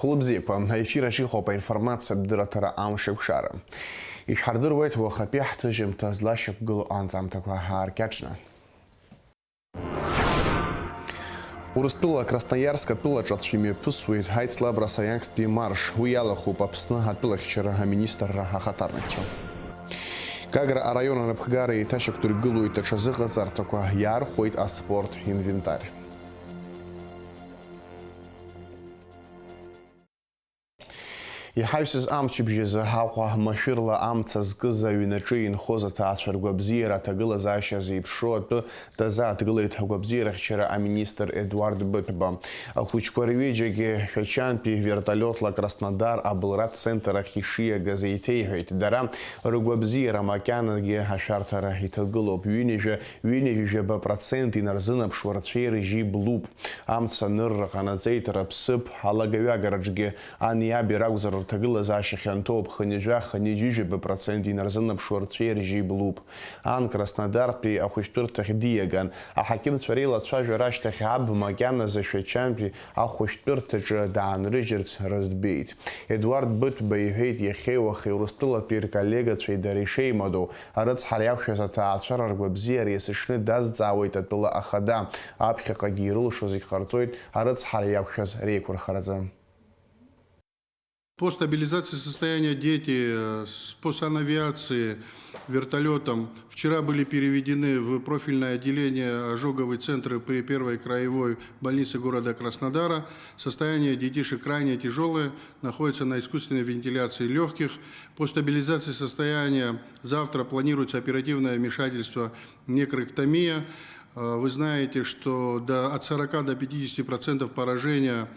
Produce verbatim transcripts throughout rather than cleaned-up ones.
Хәлыбзиақәа, аефир аҿы иҟоуп аинформациатә дырраҭара Амшеикәшара. Ишәҳардыруеит уахатәи ҳҭыжьымҭа злашьақәгылоу анҵамҭақәа ааркьаҿны. Урыстәыла Красноиарск атәылаҿы аӡә имҩаԥысуеит аицлабра Саиансктәи марш. Уи иалахәуп Аԥсны атәылахьчара аминистрра ахаҭарнакцәа. Гагра араион анапхгара еиҭашьақәдыргылоит аҽазыҟаҵарҭақәа, иаархәоит аспорт инвентарь. Иҳаҩсыз амчыбжь азы Аҟәа машәырла амца зкыз аҩнаҿы инхоз аҭаацәа ргәабзиара аҭагылазаашьа зеиԥшроу атәы дазааҭгылеит агәабзиарахьчара аминистр Едуард Быҭәба. Ахәыҷқәа рҩыџьагьы Шәачантәи вертолиотла Краснодар абылратә центр ахь ишиагаз еиҭеиҳәеит. Дара ргәабзиара макьанагьы ашәарҭара иҭагылоуп. Ҩынҩажәа, ҩынҩажәижәаба процент инарзынаԥшуа рцәеи ржьи блуп. Амца анырра ҟанаҵеит рыԥсыԥ алагаҩагараҿгьы. Ани иаби ракәзар, рҭагылазаашьа хьанҭоуп, хынҩажәа, хынҩажәижәаба процент инарзынаԥшуа рцәеи ржьи блуп. Ан Краснодартәи ахәышәтәырҭахь диаган. Аҳақьымцәа реилацәажәара ашьҭахь аб макьаназы Шәачантәи ахәышәтәырҭаҿы даанрыжьырц рыздәбеит. Едуард Быҭәба иҳәеит, иахьеи уахеи Урыстәылатәи рколлегацәеи дареи шеимадоу, арыцҳара иақәшәаз аҭаацәара ргәабзиара есыҽны дазҵаауеит атәыла ахада. Аԥхьаҟагьы ирылшо зегь ҟарҵоит арыцҳара иақәшәаз реиқәырхаразы. По стабилизации состояния дети, э, с-, по санавиации вертолётом вчера были переведены в профильное отделение, ожоговый центр при Первой краевой больнице города Краснодара. Состояние детишек крайне тяжёлое, находится на искусственной вентиляции лёгких. По стабилизации состояния завтра планируется оперативное вмешательство, некректомия. Э, вы знаете, что до, от сорока до пятидесяти процентов поражения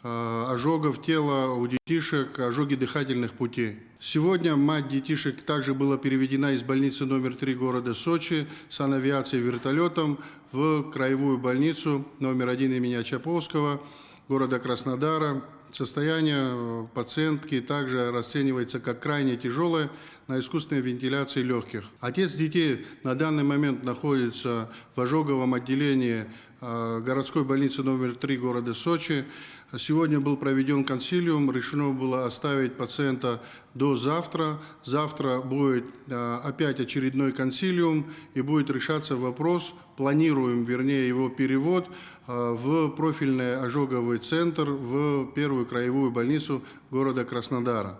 э, ожогов тела у детишек, ожоги дыхательных путей. Сегодня мать детишек также была переведена из больницы номер три города Сочи санавиацией вертолётом в краевую больницу номер один имени Очаковского города Краснодара. Состояние, э, пациентки также расценивается как крайне тяжёлое, на искусственной вентиляции лёгких. Отец детей на данный момент находится в ожоговом отделении э, городской больницы номер три города Сочи. Сегодня был проведён консилиум, решено было оставить пациента до завтра. Завтра будет, э, опять очередной консилиум, и будет решаться вопрос, планируем, вернее, его перевод, э, в профильный ожоговый центр, в первую краевую больницу города Краснодара.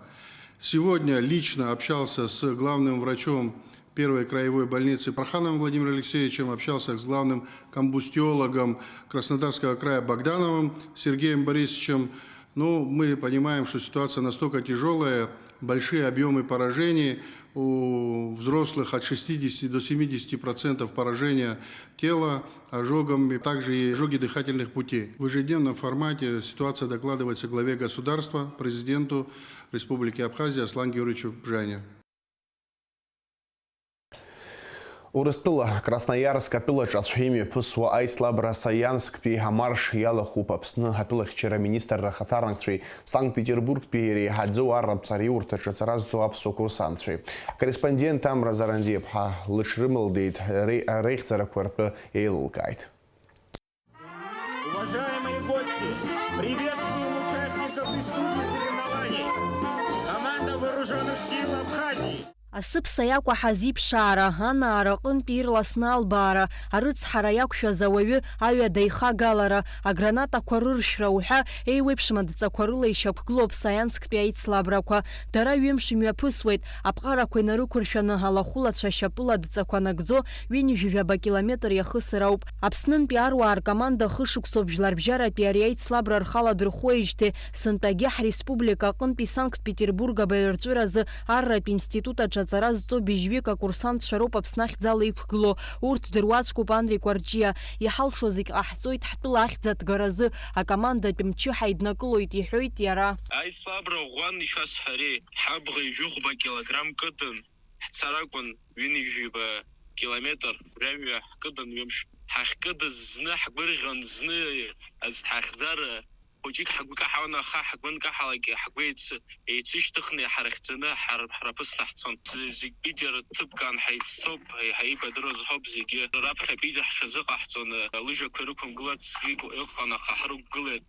Сегодня лично общался с главным врачом Первой краевой больницы Пархановым Владимиром Алексеевичем, общался с главным комбустиологом Краснодарского края Богдановым Сергеем Борисовичем. Ну, мы понимаем, что ситуация настолько тяжёлая, большие объёмы поражений, у взрослых от шестидесяти до семидесяти процентов поражения тела ожогами, также и ожоги дыхательных путей. В ежедневном формате ситуация докладывается главе государства, президенту Республики Абхазия Аслан Георгиевичу Бжане. Урыстәыла Красноиарск атәылаҿы аӡә имҩаԥысуа аицлабра Саиансктәи амарш иалахәуп Аԥсны атәылахьчара аминистрра ахаҭарнакцәеи Санкт-Петербургтәи иреиҳаӡоу арратә ҵараиурҭаҿы аҵара зҵо аԥсуа курсантцәеи. Акорреспондент Амра Зарандиаԥҳа лыҽрымылдеит, ре-, реихьӡарақәа ртәы еилылкааит. Уважаемые гости, приветствуем участников и судей соревнований. Команда Вооружённых сил Абхазии. Асыԥса иакәаҳаз иԥшаара, анаара аҟынтәи ирласны албаара, арыцҳара иақәшәаз ауаҩы аҩада ихагалара, агранатақәа рыршәра уҳәа еиуеиԥшым адҵақәа рыла ишьақәгылоуп Саиансктәи аицлабрақәа. Дара ҩымш имҩаԥысуеит, аԥҟарақәа инарықәыршәаны алахәылацәа шьапыла адҵақәа нагӡо, ҩынҩажәижәаба километр иахысыр ауп. Аԥснынтәи аруаа ркоманда хышықәсоуп жәларбжьаратәи ари аицлабра рхала дырхуеижьҭеи, сынтәагьы ҳреспублика аҟынтәи Санкт-Петербург абаҩрҵәыразы арратә институт аҿы аҵара зҵо быжьҩык акурсантцәа роуп Аԥсны ахьӡала иқәгылоу. Урҭ дыруаӡәкуп Анри Кәарҷиа. Иҳалшо зегь ҟаҳҵоит ҳтәыла ахьӡ аҭгаразы, акомандатә мчы ҳаиднакылоит, иҳәоит иара. Аицлабра ӷәӷәан ишәасҳәари, ҳабӷа ҩажәи хәба килограмм кыдын. Ҳцар акәын ҩынҩажәи жәаба километр, рымҩа ҳкыдын ҩымш. Ҳахькыдыз зны ҳгәырӷьон, зны аӡә ҳахьӡар, хәыҷык ҳгәы каҳауан, аха ҳгәы анкаҳалак, ҳгәы еиц-, еицышьҭыхны, иҳарыхьӡаны ҳар-, ҳраԥысны ҳцон. З-, зегьтәи дара ҭыԥк аан ҳаицҭоуп, еиҳа еибадыруаз ҳауп зегьы. Раԥхьатәи ҳҽазыҟаҳҵон, лыжәҩақәа ирықәымгылацгьы ыҟан, аха ҳрықәгылеит.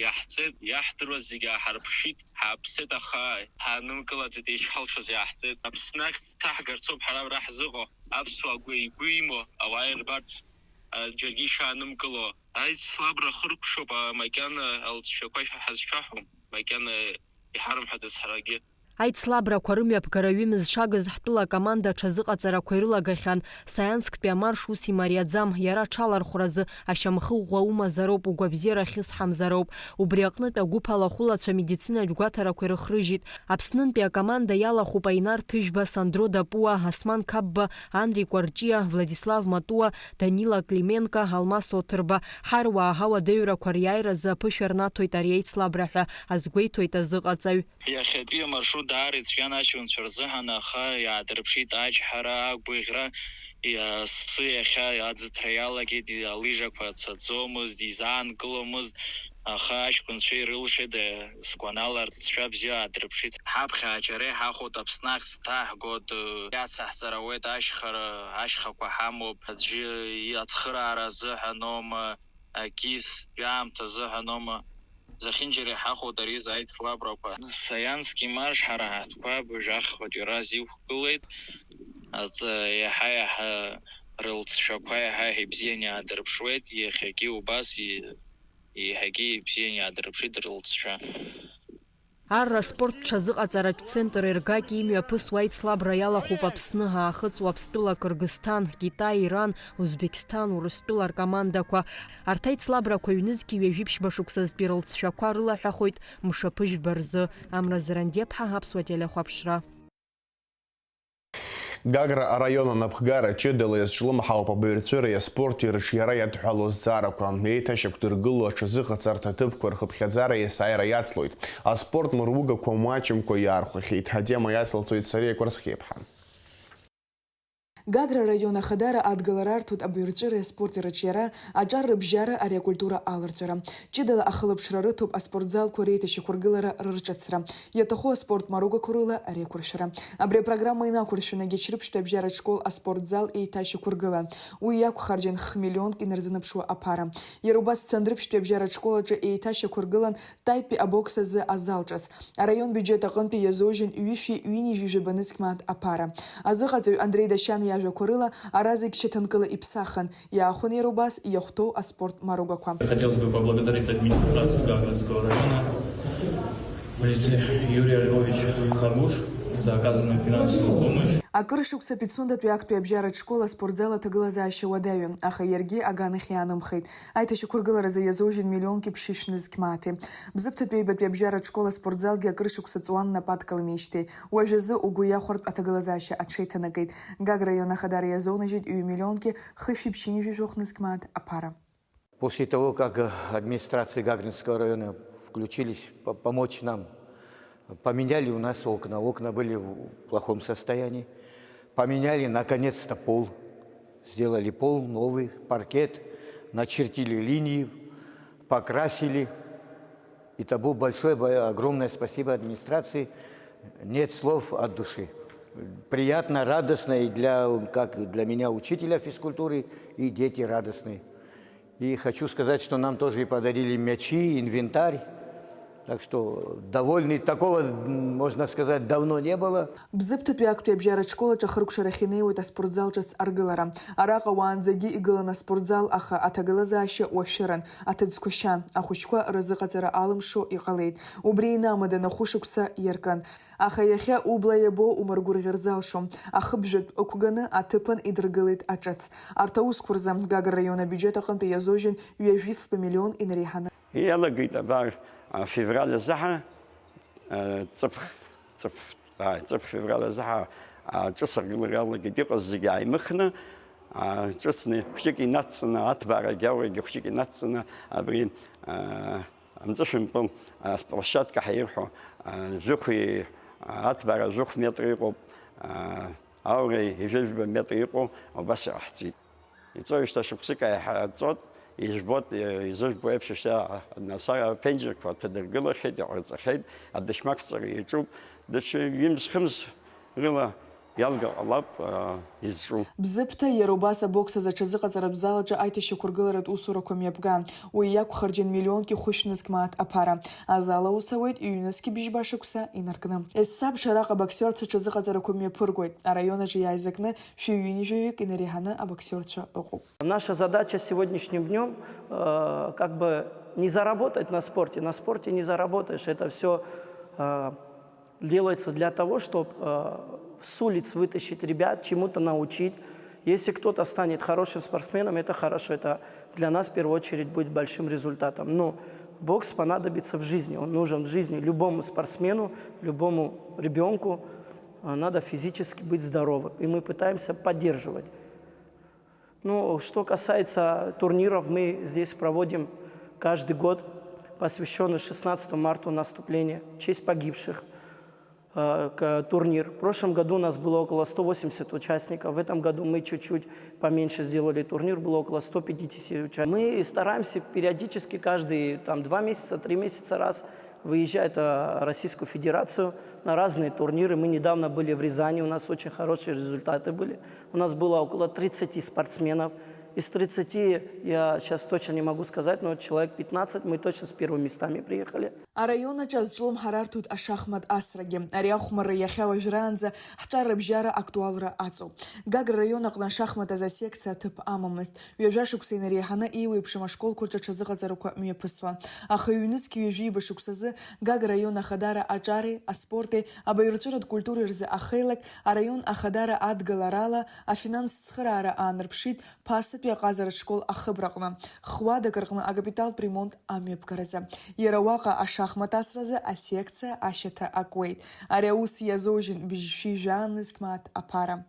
Иаҳҵеит, иаҳдыруаз зегьы ааҳарԥшит, ҳааԥсеит, аха ҳаанымгылаӡеит, ишҳалшоз иаҳҵеит. Аԥсны ахьӡ ҭаҳгарц ауп ҳара абра ҳзыҟоу. Аԥсуаа гәы-, игәы имоу ауаа ирбарц, а, џьаргьы ишаанымгыло. Аицлабра хыркәшоуп, а, макьана алҵшәақәа ҳазшәаҳәом, макьана иҳарымҳәаӡац ҳарагьы. Аицлабрақәа рымҩаԥгара ҩымз шагыз ҳтәыла акоманда аҽазыҟаҵарақәа ирылагахьан. Саиансктәи амарш ус имариаӡам, иара аҽалархәразы ашьамхы ӷәӷәа умазароуп, угәабзиара ахьысҳамзароуп. Убри аҟнытә агәыԥ алахәылацәа амедицинатә гәаҭарақәа ирыхрыжьит. Аԥснынтәи акоманда иалахәуп Аинар Ҭыжәба, Сандро Дапуа, Осман Қапба, Анри Кәарҷиа, Владислав Матуа, Данила Клименко, Алмас Оҭырба. Ҳаруаа ҳауадаҩрақәа риааиразы аԥышәа рнаҭоит ари аицлабра ҳәа азгәеиҭоит азыҟаҵаҩ. Иахьатәи амаршрут даара ицәгьан аҷкәынцәа рзыҳәан, аха иаадырԥшит ачҳара, агәыӷьра. Иа-, асы иахьа аӡыҭра иалагеит, алыжақәа цаӡомызт, изаанкыломызт, аха аҷкәынцәа ирылшеит, э, сгәанала, рҵшәа бзиа аадырԥшит. Ҳаԥхьа аҷара иҳахәоит, Аԥсны ахьӡ ҭаҳгоит, э, иацаҳҵар ауеит ашьхара, ашьхақәа ҳамоуп, аӡәы ацхыраара азыҳәаноума, акис ҩаамҭа азыҳәаноума. Зехьынџьара иҳахәоит ари аицлабрақәа. Саиански марш ҳара ҳтәқәа быжә ахԥатәи раз иқәгылеит. Аҵ-, иаҳа-иаҳа рылҵшәақәа иаҳа-иаҳа ибзианы иаадырԥшуеит. Иахьагьы убас и-, еиҳагьы ибзианы иаадырԥшит рылҵшәа. Арра аспорт ҽазыҟаҵаратә центр Ергаки имҩаԥысуа аицлабра иалахәуп Аԥсны, Аахыҵ, Уаԥстәыла, Кыргызсҭан, Китай, Иран, Узбексҭан, Урыстәыла ркомандақәа. Арҭ аицлабрақәа ҩнызқьи ҩажәи ԥшьба шықәсазтәи рылҵшәақәа рылаҳәахоит мшаԥыжәба рзы. Амра Зарандиаԥҳа, Аԥсуа телехәаԥшра. Гагра араион анапхгара ҷыдала иазҿлымҳауп абаҩрҵәыреи аспорти рыҿиара иадҳәалоу азҵаарақәа, еиҭашьақәдыргыло аҽазыҟаҵарҭа аҭыԥқәа рхыԥхьаӡара есааира иацлоит. Аспорт мыругақәа маҷымкәа иаархәахьеит. Атема иацылҵоит Сариа Кәарцхиаԥҳа. Гагра араион ахадара адгылара арҭоит абаҩрҵәыреи аспорти рыҿиара, аҿар рыбжьара, ари акультура аларҵәара. Ҷыдала ахылаԥшра рыҭоуп аспортзалқәа реиҭашьақәыргылара рырҿыцра. Иаҭаху аспорт маругақәа рыла ари ақәыршәара. Абри апрограмма инақәыршәаны Гьачрыԥшьтәи абжьаратә школ аспортзал еиҭашьақәыргылан. Уи иақәхарџьан х-миллионк инарзынаԥшуа аԥара. Иара убас Цандрыԥшьтәи абжьаратә школ аҿы еиҭашьақәыргылан Таитәи абокс азы азал ҿыц. Араион биуџьет аҟынтәи иазоужьын ҩышәи ҩынҩажәи жәаба нызқь мааҭ аԥара. Азыҟаҵаҩ Андреи Дашьан иажәақәа рыла, ара зегь шьаҭанкыла иԥсахын, иаахәан иара убас иахәҭоу аспорт маругақәа. Хотелось бы поблагодарить администрацию Гагринского района в лице Юрия Львовича Хагуш за оказанную финансовую помощь. Акыр шықәса Пицундатәи актәи абжьаратә школ аспортзал аҭагылазаашьа уадаҩын, аха иаргьы аганахь иаанымхеит. Аиҭашьақәыргыларазы иазоужьын миллионки ԥшьышә нызқь мааҭи. Бзыԥҭатәи аҩбатәи абжьаратә школ аспортзалгьы акыр шықәса ҵуан нап адкылмижьҭеи. Уажәазы угәы иахәартә аҭагылазаашьа аҽеиҭанакит. Гагра араион ахадара иазоунажьит ҩ-миллионки хышәи ԥшьынҩажәи жәохә нызқь мааҭ аԥара. После того, как, э, администрации Гагринского района включились по-, помочь нам, поменяли у нас окна. Окна были в плохом состоянии. Поменяли, наконец-то, пол. Сделали пол, новый паркет, начертили линии, покрасили. И тому большое, бо-, огромное спасибо администрации. Нет слов от души. Приятно, радостно и для, как для меня, учителя физкультуры, и дети радостные. И хочу сказать, что нам тоже и подарили мячи, инвентарь. Так что довольны, такого, м, можно сказать, давно не было. Бзыԥҭатәи актәи абжьаратә школ аҿы ахыркәшарахь инеиуеит аспортзал ҿыц аргылара. Араҟа уаанӡагьы игылан аспортзал, аха аҭагылазаашьа уашәыран, аҭыӡқәа шьан, ахәыҷқәа рызыҟаҵара алымшо иҟалеит. Убри инамаданы ахәышықәса иаркын. Аха иахьа убла иабо умыргәырӷьар залшом. Ахыбжатә ықәганы аҭыԥан идыргылеит аҿыц. Арҭ аусқәа рзы Гагра раион абиуџьет аҟынтәи иазоужьын ҩажәи фба миллион инареиҳаны. Иалагеит абар, а, февраль азы ҳа, а, ҵыԥх, ҵыԥх, ааи, ҵыԥх февраль азы ҳа, а, ҿыц аргылара иалагеит, иҟаз зегьы ааимыхны, а, ҿыцны хәҷык инацҵаны, аҭбаарагьы аурагьы хәҷык инацҵаны, абри, а, амҵышәымпыл, а, сплощадка ҳәа ирҳәо, а, жәохәи, а, аҭбаара жәохә метр иҟоуп, а, ауреи ҩажәи жәба метр иҟоу, убас иҟаҳҵеит. Иҵоижьҭеи шықәсык ааиҳа-, ааиҳаҵәоит, ижәбоит, изыжәбо еиԥш, иахьа, нас, аԥенџьырқәа ҭадыргылахьеит, иҟарҵахьеит, адашьмақәҵара иаҿуп, даҽа ҩымз-хымз рыла Иалга ҟалап, аа, изҿу. Бзыԥҭа иара убас абокс азы аҽазыҟаҵаратә зал аҿы аиҭашьақәыргыларатә усурақәа мҩаԥган. Уи иақәхарџьын миллионки хәышә нызқь мааҭ аԥара. Азал аус ауеит ҩнызқь бжьба шықәса инаркны. Есабша араҟа абоксиорцәа аҽазыҟаҵарақәа мҩаԥыргоит. Араион аҿы иааизакны шәи ҩынҩажәаҩык инареиҳаны абоксиорцәа ыҟоуп. Наша задача сегодняшним днём, э, как бы не заработать на спорте. На спорте не заработаешь. Это всё, э, делается для того, чтоб, э, с улиц вытащить ребят, чему-то научить. Если кто-то станет хорошим спортсменом, это хорошо, это для нас в первую очередь будет большим результатом. Но бокс понадобится в жизни, он нужен в жизни любому спортсмену, любому ребёнку. Э, надо физически быть здоровым, и мы пытаемся поддерживать. Ну, что касается турниров, мы здесь проводим каждый год, посвящённый шестнадцатому марту наступления, в честь погибших, э, к-, турнир. В прошлом году у нас было около сто восемьдесят участников, в этом году мы чуть-чуть поменьше сделали турнир, было около сто пятидесяти участников. Мы стараемся периодически, каждые там два месяца, три месяца раз выезжать, э, в Российскую Федерацию на разные турниры. Мы недавно были в Рязани, у нас очень хорошие результаты были. У нас было около тридцати спортсменов. Из тридцати, я щас точно не могу сказать, но человек пятнадцать, мы точно с первыми местами приехали. Араион аҿы азҿлымҳара арҭоит ашахмат асрагьы. Ари ахәмарра иахьа уажәраанӡа ҳҿар рыбжьара актуалра аҵоуп. Гагра раион аҟны ашахмат азы асекциа аҭыԥ амамызт. Ҩажәа шықәса инареиҳаны еиуеиԥшым ашколқәа рҿы аҽазыҟаҵарақәа мҩаԥысуан. Аха ҩнызқь ҩажәиба шықәсазы Гагра араион ахадара аҿари, аспорти, абаҩрҵәыратә культуреи рзы ахеилак араион ахадара адгаларала афинанстә цхыраара аанарԥшит, ԥасатәи аҟазаратә школ ахыбраҟны, х-уадак рҟны акапиталтә ремонт амҩаԥгаразы. Иара уаҟа ашахмат асразы асекциа ашьаҭа акуеит. Ари аус иазоужьын быжьшәи жәаа нызқь мааҭ аԥара.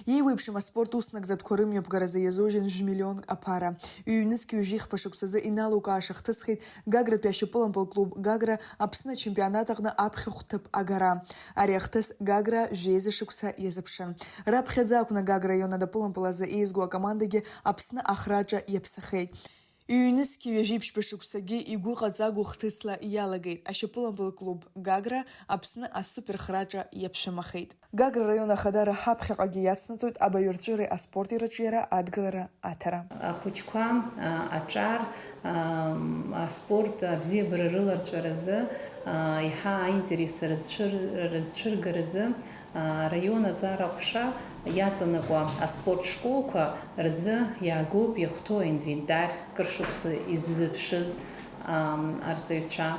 Еиуеиԥшым аспорт уснагӡатәқәа рымҩаԥгаразы иазужьын жәмиллионк аԥара. Ҩнызқь ҩажәихԥа шықәсазы иналукааша хҭысхит Гагратәи ашьапылампыл клуб Гагра Аԥсны ачемпионат аҟны аԥхьахә ҭыԥ агара. Ари ахҭыс Гагра жәеиза шықәса иазыԥшын. Раԥхьаӡа акәны Гагра аион адапылампыл азы еизго акомандагьы Аԥсны ахраҿа иаԥсахеит. Ҩнызқь ҩажәи ԥшьба шықәсагьы игәыҟаҵагоу хҭысла иалагеит, ашьапылампыл клуб Гагра Аԥсны асуперхраҿа иаԥшәымахеит. Гагра араион ахадара ҳаԥхьаҟагьы иацнаҵоит абаҩрҵәыреи аспорти рыҿиара адгалара аҭара. Ахәыҷқәа, а, аҿар, а, аспорт абзиабара рыларҵәаразы, а, еиҳа аинтерес рызцәыр-, рызцәыргаразы, а, араион аҵара аҟәша иаҵанакуа аспорт школқәа рзы иаагоуп иахәҭоу аинвентар, кыр шықәса иззыԥшыз, а, арҵаҩцәа.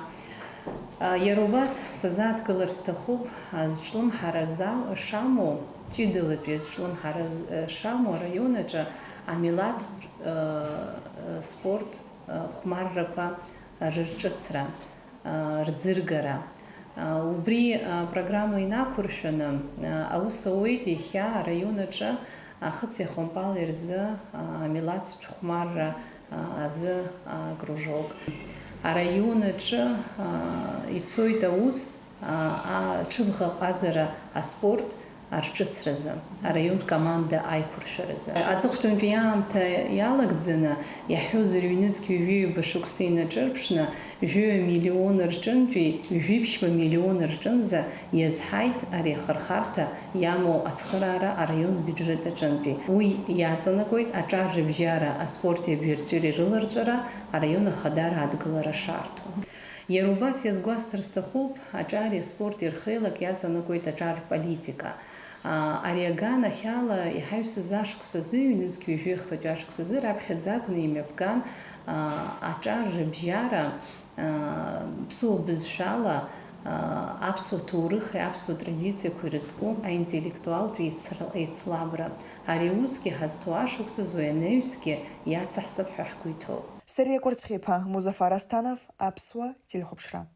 Иара убас сазааҭгылар сҭахуп, азҿлымҳара зал шамоу, ҷыдалатәи азҿлымҳара з-, шамоу араион аҿы амилаҭтә, э, спорт, э, хәмаррақәа рырҿыцра, э, рӡыргара. Э, убри, э, апрограмма инақәыршәаны, э, аус ауеит иахьа араион аҿы ахыци ахәампали рзы, э, амилаҭтә хәмарра азы, а, кружок. Араион аҿы, а, ицоит аус, а, а, аҽыбӷаҟазара аспорт арҿыцразы, араионтә команда аиқәыршәаразы. Аҵыхәтәантәи аамҭа иалагӡаны, иаҳҳәозар, ҩнызқь ҩажәи ҩба шықәса инаҿырԥшны, жәаҩа миллион рҿынтәи жәиԥшьба миллион рҿынӡа иазҳаит ари ахырхарҭа иамоу ацхыраара араион биуџьет аҿынтәи. Уи иаҵанакуеит аҿар рыбжьара аспорти абаҩрҵәыреи рыларҵәара араион ахадара адгылара шарҭо. Иара убас иазгәасҭар сҭахуп, аҿари аспорти рхеилак иаҵанакуеит аҿар рполитика. А, ари аганахьала иҳаҩсыз ашықәс азы, ҩнызқь ҩажәи хԥатәи ашықәс азы раԥхьаӡа акәны имҩаԥган, а, аҿар рыбжьара, аа, ԥсуа бызшәала, аа, аԥсуа ҭоурыхи аԥсуа традициақәеи ирызку аинтеллектуалтә еицра-, еицлабра. Ари аусгьы ҳазҭо ашықәсазы уи анаҩсгьы иацаҳҵап ҳәа ҳгәы иҭоуп. Сариа Кәарцхиԥа, Музафар Асҭанов, Аԥсуа телехәаԥшра.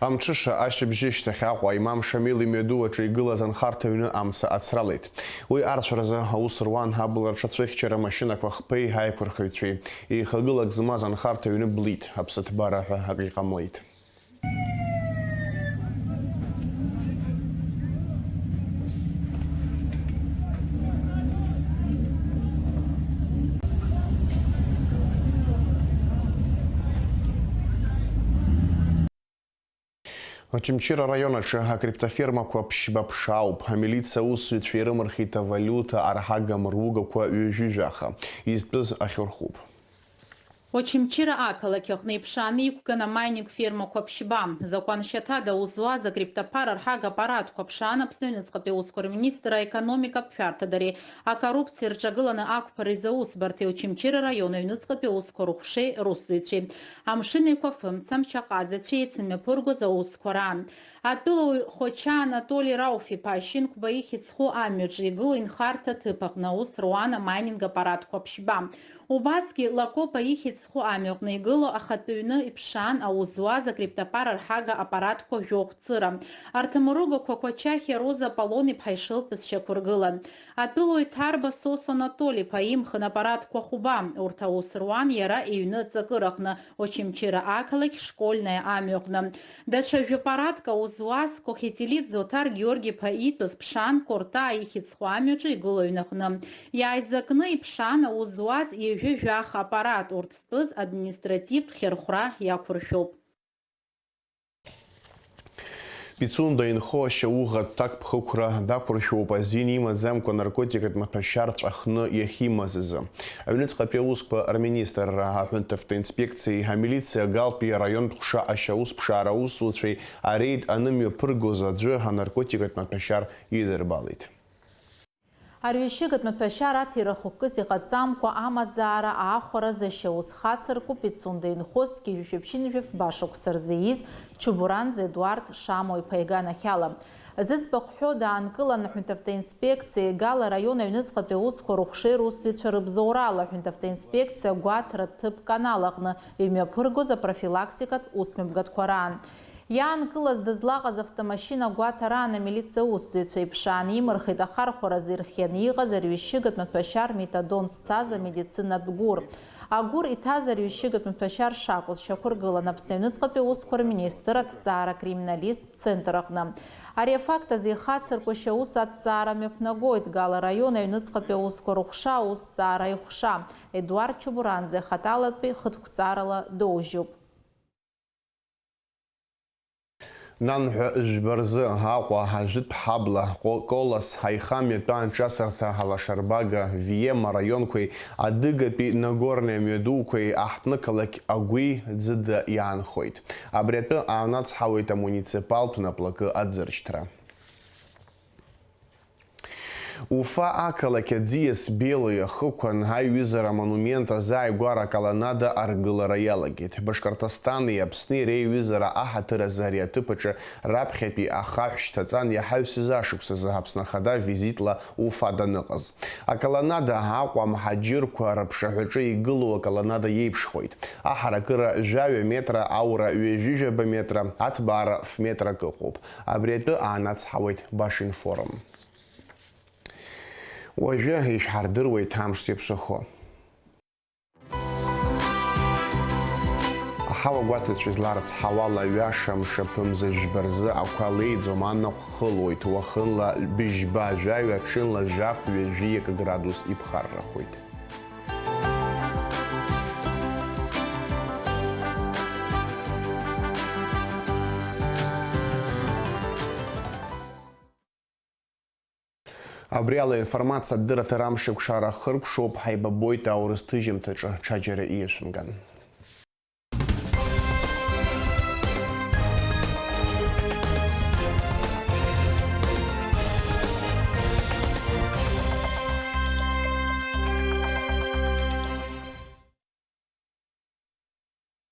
Амҽыша ашьыбжьышьҭахь Аҟәа аимам Шамил имҩаду аҿы игылаз анхарҭа аҩны амца ацралеит. Уи арцәаразы аус руан абла рҽацәыхьчара машьынақәа хԥеи аиқәырхаҩцәеи. Еихагылак змаз анхарҭа аҩны блит, аԥсыҭбара ҳәа акгьы ҟамлеит. Очамчыра араион аҿы акриптофермақәа ԥшьба ԥшаауп. Амилициа аусзуҩцәа ирымырхит авалиута арҳага мыругақәа ҩажәи жәаха. Изтәыз ахьырхәып. Очамчыра ақалақь аҟны иԥшааны иқәган амайнинг фермақәа ԥшьба. Закәан шьаҭада аус зуаз акриптоԥара арҳага аппаратқәа ԥшаан Аԥсны аҩныҵҟатәи аусқәа рминистр аекономикатә шәарҭадареи акоррупциа рҿагыланы ақәԥара изы аусбарҭеи Очамчыра араион аҩныҵҟатәи аусқәа рыхәшеи русзуҩцәеи. Амшын Еиқәа фымца амч аҟазацәа еицымҩаԥыргоз аусқәа раан. Атәылауаҩ Хоча Анатоли Рауф-иԥа Шьынқәба ихьӡ зху амҩаҿы игылоу инхарҭа ҭыԥ аҟны аус руан амайнинг аппаратқәа ԥшьба. Убасгьы Лакопа ихьӡ зху амҩаҟны игылоу ахатәы ҩны иԥшаан аус зуаз акриптоԥара арҳага аппаратқәа жәохә цыра. Арҭ амыругақәа Қәачахьиа Роза Аполлон-иԥҳа ишылтәыз шьақәыргылан. Атәылауаҩ Ҭарба Сосо Анатоли-иԥа имхын аппаратқәа хәба, урҭ аус руан иара иҩны аҵакыраҟны, Очамчыра ақалақь Школьная амҩаҟны. Даҽа жәапаратк аус зуаз Кохетилидзе Оҭар Георги-иԥа иитәыз ԥшаан Кортаа ихьӡ зху амҩаҿы игылоу аҩнаҟны. Иааизакны иԥшаан аус зуаз ҩажәи жәаха аппарат, урҭ зтәыз административтә хьырхәра иақәыршәоуп. Пицунда инхо ашьауӷатә ҭакԥхықәра дақәыршәоуп азин имаӡамкәа наркотикатә маҭәашьар ҵәахны иахьимаз азы. Аҩныҵҟатәи аусқәа рминистрра, аҳәынҭавтоинспекциеи амилициа Галтәи араионтә ҟәша ашьаусԥшаара аусзуҩцәеи арейд анымҩаԥыргоз аӡәы анаркотикатә маҭәашьар идырбалеит. Арҩашьыгатә маҭәашьар аҭира хықәкыс иҟаҵамкәа амазаара аахәараз ашьаус хацырку Пицунда инхо зқьи жәшәи ԥшьынҩажәи фба шықәса рзы ииз Чубуранӡе Едуард Шамоу-иԥа иганахьала. Зыӡбахә ҳәо даанкылан аҳәынҭавтоинспекциеи Гала араион аҩныҵҟатәи аусқәа рыхәшеи русзуҩцәа рыбзоуроуала аҳәынҭавтоинспекциа агәаҭаратә ҭыԥ Канал аҟны имҩаԥыргоз апрофилактикатә усмҩаԥгатәқәа раан. Иаанкылаз дызлаҟаз автомашьына гәаҭараан амилициа аусзуҩцәа иԥшаан имырхит ахархәаразы ирхианы иҟаз арҩашьыгатә маҭәашьар метадон зцаз амедицинатә гәыр. Агәыр иҭаз арҩашьыгатә маҭәашьар шакәыз шьақәыргылан Аԥсны аҩныҵҟатәи аусқәа рминистр аҭҵаара акриминалисттә центр аҟны. Ари афакт азы ихацырку ашьаус аҭҵаара мҩаԥнагоит Гала араион аҩныҵҟатәи аусқәа рыхәша аусҭҵаара аихәша Едуард Чубуранӡе, хаҭалатәи хыҭгәҵарала доужьуп. Нанҳәа жәба рзы Аҟәа, Ажәытә ҳабла, Ҟо-, Колос, Аиха мҩатәы анҿасырҭа, Алашарбага, Виема раионқәеи адыгатәи Нагорни амҩадуқәеи аҳҭнықалақь Агәи Ӡыда иаанхоит. Абри атәы аанацҳауеит амуниципалтә наплакы аӡыршьҭра. Уфа ақалақь аӡиас Белои ахықәан аиҩызара амонумент азааигәара аколоннада аргылара иалагеит. Башкортостани Аԥсни реиҩызара аҳаҭыр азы ари аҭыԥ аҿы раԥхьатәи ахаҳә шьҭаҵан иаҳаҩсыз ашықәсазы Аԥсны Ахада визитла Уфа даныҟаз. Аколоннада Аҟәа амҳаџьырқәа рыԥшаҳәаҿы игылоу аколоннада иеиԥшхоит. Аҳаракыра жәаҩа метра, аура ҩажәижәаба метра, аҭбаара ф-метрак ыҟоуп. Абри атәы аанацҳауеит Башинформ. Уажәы ишәҳардыруеит амш зеиԥшрахо. Аҳауа гәаҭацәа изларыцҳауала, ҩаша мшаԥымза жәба рзы ақәа леиӡом, анаҟә хылоит, уахынла быжьба жәаҩа, ҽынла жәаф ҩажәи акы градус иԥхаррахоит. Абри ала информациа адырраҭара амшеикәшара ахыркәшоуп, ҳаибабоит аурыс ҭыжьымҭаҿы, ҽаџьара иашәымган.